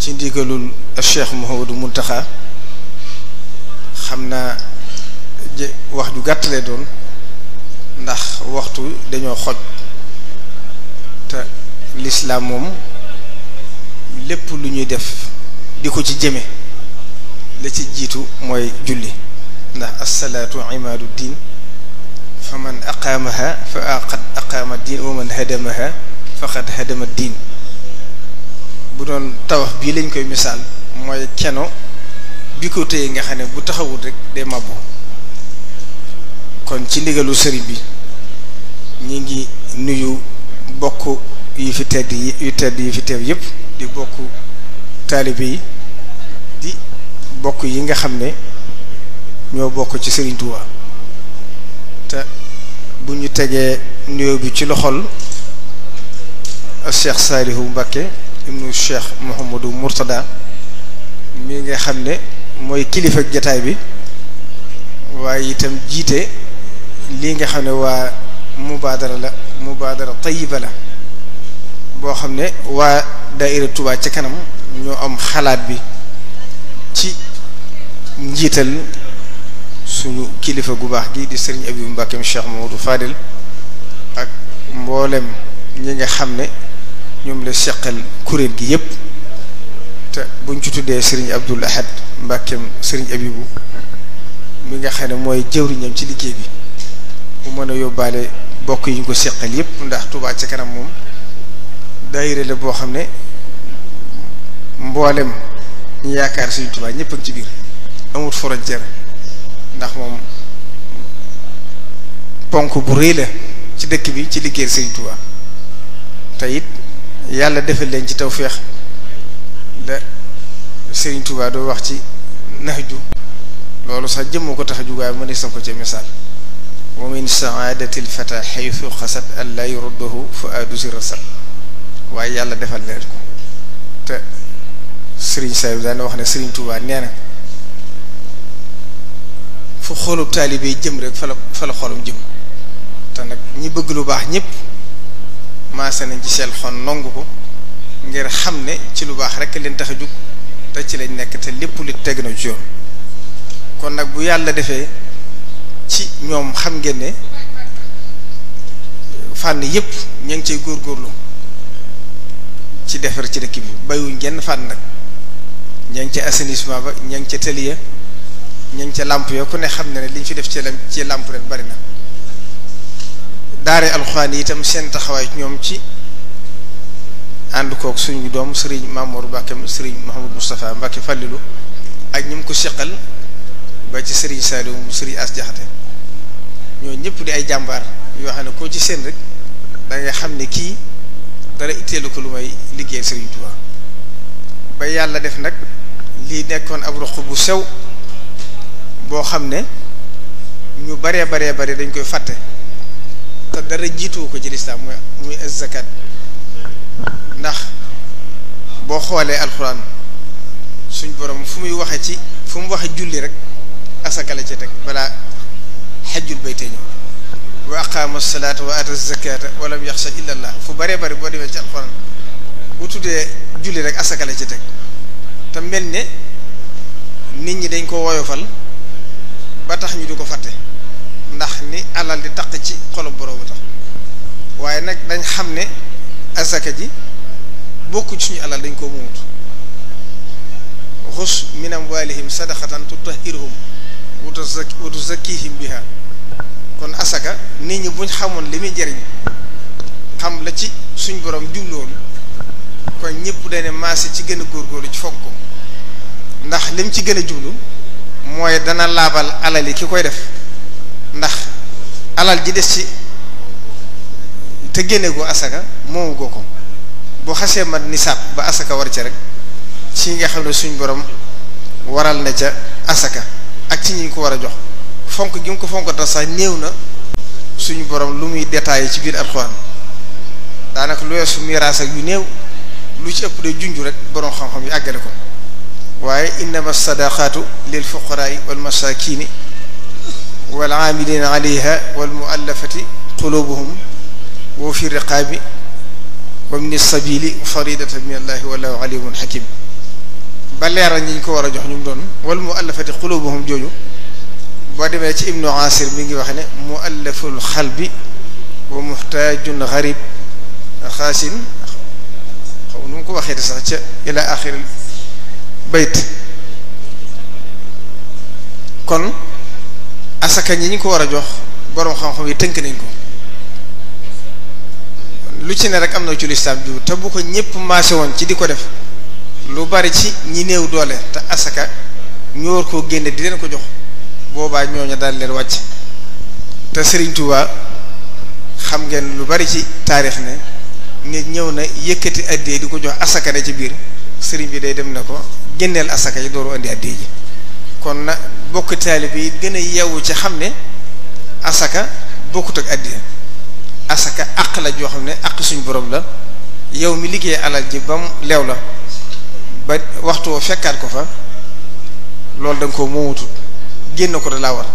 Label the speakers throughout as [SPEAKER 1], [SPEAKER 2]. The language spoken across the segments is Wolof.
[SPEAKER 1] ci ndigalul Cheikh Mouhamadou Mountakha xam naa wax ju gàttalee doon ndax waxtu dañoo xoj te lislaam moom lépp lu ñuy def di ko ci jëme la ci jiitu mooy julli ndax as-salaatu imaadu diin fa man aqaamaha fa qad aqaama diin wa man hadamaha faqad hadama diin. bu doon tawax bii lañ koy misaal mooy keno bi ko téye nga xam ne bu taxawul rek day màbbu. kon ci ndigalu sëriñ bi ñi ngi nuyu bokk yi fi tedd yi fi teew yépp di bokk taalibe yi di bokk yi nga xam ne ñoo bokk ci Sëriñ Tuubaa te bu ñu tegee nuyoo bi ci loxol Cheikh Saalihu Mbacké ibnu Cheikh Mouhamadou Mourtada mi nga xam ne mooy kilifa jataay bi waaye itam jiite lii nga xam ne waa mubaadara tayyiba la boo xam ne waa daaira Touba ca kanam ñoo am xalaat bi ci njiital suñu kilifa gu baax gi di Serigne Abibou Mbacké Cheikh Mamadou Fadil ak mboolem ñi nga xam ne ñoom la seqal kuréel gi yépp te buñ ci tuddee Serigne Abdoul Ahad Mbacké Serigne Abibou mi nga xam ne mooy jëwriñam ci liggéey bi bu mën a yóbbaale bokk yi ñu ko seqal yépp ndax Touba ca kanam moom daayira la boo xam ne mboolem ñu yaakaar Sëriñ Touba ñépp ak ci biir amut frontière ndax moom ponk bu rëy la ci dëkk bi ci liggéey Sëriñ Touba te it yàlla defal leen ci tawféex la Sëriñ Touba doo wax ci Nahju loolu sax jëmmoo ko tax a jugaay ma ne sa ko ci misaal wa min saadati lfata xaytu xasat an la yuruddahu fuaadu si rasat waaye yàlla defal leen ko te Sëriñ Saydu daana wax ne Sëriñ Tuubaa nee na fu xolub taalibe jëm rek fa la xolum jëm te nag ñi bëgg lu baax ñëpp maase nañ ci seen xol nongu ko ngir xam ne ci lu baax rek leen tax a jug te ci lañ nekk te lépp li teg na ci yoon. kon nag bu yàlla defee ci ñoom xam ngeen ne fànn yépp ñu ngi cay góorgóorlu ci defar ci dëkk bi bayuñ genn fànn nag ña ngi ca assainissement ba ña ngi ca tëliya ña ngi ca làmp ya ku ne xam ne liñ fi def ci làmp ren bari na daare alxuraan yi itam seen taxawaay ñoom ci ànd kook suñu doom Serigne Mamour Mbacké Serigne Mouhamadou Moustapha Mbacké Fallilou ak ñi mu ko seqal ba ci Serigne Saliou Serigne As Jaxate ñoo ñëpp di ay jàmbaar yoo xam ne koo ci seen rek da nga xam ne kii dara itteelu ko lu may liggéey Serigne Touba ba yàlla def nag lii nekkoon ab roq bu sew boo xam ne ñu baree dañ koy fàtte te dara jiituwu ko ci lislaam muy az-zakat ndax boo xoolee alxuraan suñ borom fu mu waxe julli rek asaka la ci teg balaa xajjul bayte ñëw wa aqaama salaata wa ata zakata wa lam yaxsha illa allah fu bëree bëri boo demee ci alxuraan bu tuddee julli rek asaka la ci teg te mel ne nit ñi dañ ko woyofal ba tax ñu di ko fàtte ndax ni alal di taq ci xolob borom tax waaye nag dañ xam ne asaka ji bokku ci suñu alal dañ ko moomut xus min amwalihim sadaqatan tutahhiruhum wa tuzakkihim biha kon asaka nit ñi buñ xamoon li muy jëriñ xam la ci suñ borom jubloon kon ñëpp dañ ne maase ci gën a góorgóorlu ci fonk ko ndax lim ci gën a jublu mooy dana laabal alal yi ki koy def ndax alal ji des ci te génne goo asaka moomu goo ko boo xasee mat nisaab ba asaka war ca rek ci nga xam ne suñ borom waral na ca asaka ak ci ñi ko war a jox fonk gi mu ko fonk tax sax néew na suñu borom lu muy détaillé ci biir alxuraan daanaka lu weesu miraas ak yu néew lu ci ëpp de junju rek borom xam-xam yi àggale ko waaye innama sadaqatu lil fuqaraai wal masakini wal aamilina alayha wal muallafati qulubuhum wa fi riqaabi wa min sabili faridatan min allahi wallahu alimun hakim ba leeral ñi ñu ko war a jox ñu mu doon wal muallafati qulubuhum jooju boo demee ci ibnu asir mi ngi wax ne muallaful xalbi wa muhtaajun gharib xaasin xaw nu mu ko waxee sax ca ila axiril bayt. kon asaka ñi ñu ko war a jox boroom xam-xam yi tënk nañ ko lu ci ne rek am na ci lislaam bi te bu ko ñëpp maase woon ci di ko def lu bari ci ñi néew doole te asaka ñu war koo génne di leen ko jox boobaa ñooñu daal leen wàcc. te Serigne Touba xam ngeen lu bari ci taarix ne nit ñëw na yëkkati addee di ko jox asaka ne ci biir Serigne bi day dem ne ko génneel asaka yi dooru andi addee ji. kon na bokk taalibe yi gën a yeewu ci xam ne asaka bokkut ak addee asaka àq la joo xam ne àq suñ borom la yow mi liggéey alal ji ba mu leew la ba waxtu woo fekkaat ko fa loolu da nga ko moomutut génn ko da laa war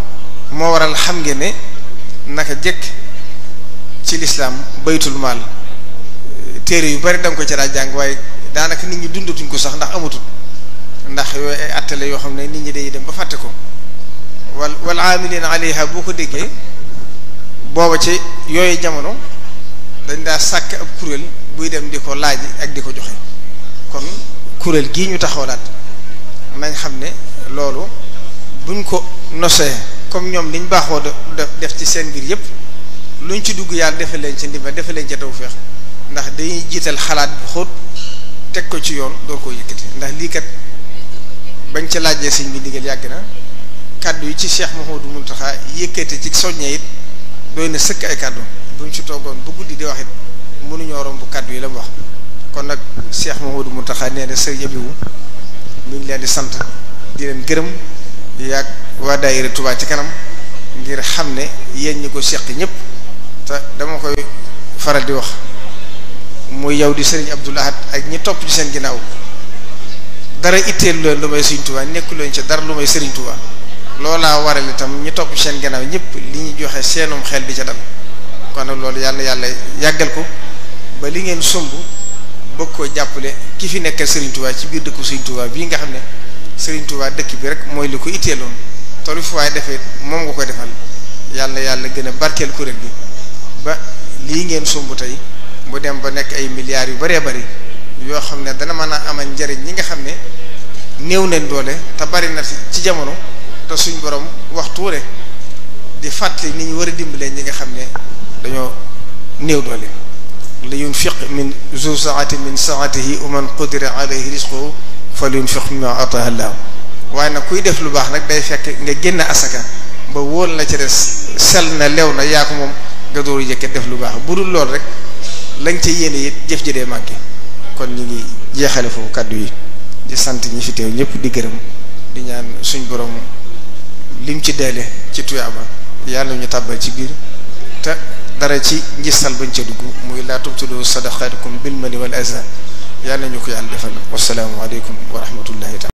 [SPEAKER 1] moo waral xam ngeen ne naka jëkk ci lislaam baytul maal téere yu bari da nga ko ci daa jàng waaye daanaka nit ñi dundatuñ ko sax ndax amatut ndax yooyu ay attale yoo xam ne nit ñi day dem ba fàtte ko wal aamiliina alayha boo ko déggee booba ci yooyu jamono dañ daa sàkk ab kuréel buy dem di ko laaj ak di ko joxe kon kuréel gii ñu taxawlaat nañ xam ne loolu buñ ko nosee comme ñoom liñ baaxoo def ci seen mbir yépp luñ ci dugg yàlla defe leen ci ndimbal defe leen ci tawfeex ndax dañuy jiital xalaat bu xóot teg ko ci yoon door koo yëkkati ndax lii kat bañ ca laajee sëñ bi ndigal yàgg na kàddu yi ci Cheikh Mouhamadou Mountakha yëkkati ci soññee it doy na sëkk ay kàddu buñ ci toogoon bu guddi di wax it mënuñoo romb kàddu yi la mu wax kon nag Cheikh Mouhamadou Mountakha nee na sëriñ Abibu mi ngi leen di sant di leen gërëm yaag waa daayira Touba ci kanam ngir xam ne yéen ñi ko seq ñëpp te dama koy faral di wax muy yow di sëriñ Abdoul Ahad ak ñi topp ci seen ginnaaw dara itteelu leen lu may sëriñ Touba nekku leen ci dara lu may sëriñ Touba loolaa waral itam ñi topp ci seen ginnaaw ñëpp li ñu joxe seenum xel di ca dal kon nag loolu yàlla yàggal ko ba li ngeen sumb bëgg koo jàppale ki fi nekkal sëriñ Touba ci biir dëkku sëriñ Touba bii nga xam ne sëriñ Touba dëkk bi rek mooy li ko itteeloon tolu fu waaye defee moom nga koy defal yàlla gën a barkeel kuréel bi ba lii ngeen sumb tey mu dem ba nekk ay milliards yu bëree bëri yoo xam ne dana mën a amal njariñ ñi nga xam ne néew nañ doole te bari na ci jamono te suñ borom waxtu rek di fàttali ni ñu war a dimbalee ñi nga xam ne dañoo néew doole li yunfiq min zu saati min saatihi wa man qudira alayhi rizquhu falyunfiq mimma ataahu Allah waaye nag kuy def lu baax nag day fekk nga génn asaka ba wóol la ca des sel na lew na yaa ko moom nga dooru jëkke def lu baax bu dul lool rek lañ ca yéene it jëf jëdee manqué kon ñu ngi jeexale foofu kàddu yi di sant ñi fi teew ñëpp di gërëm di ñaan suñ borom lim ci deele ci tuyaaba yàlla ñu tàbbal ci biir te dara ci njistal bañ ca dugg muy laa tubtilu sadaqaatikum bil manni wal azaa yàlla ñu ko yàlla defal wasalaamu aleykum wa rahmatullahi taala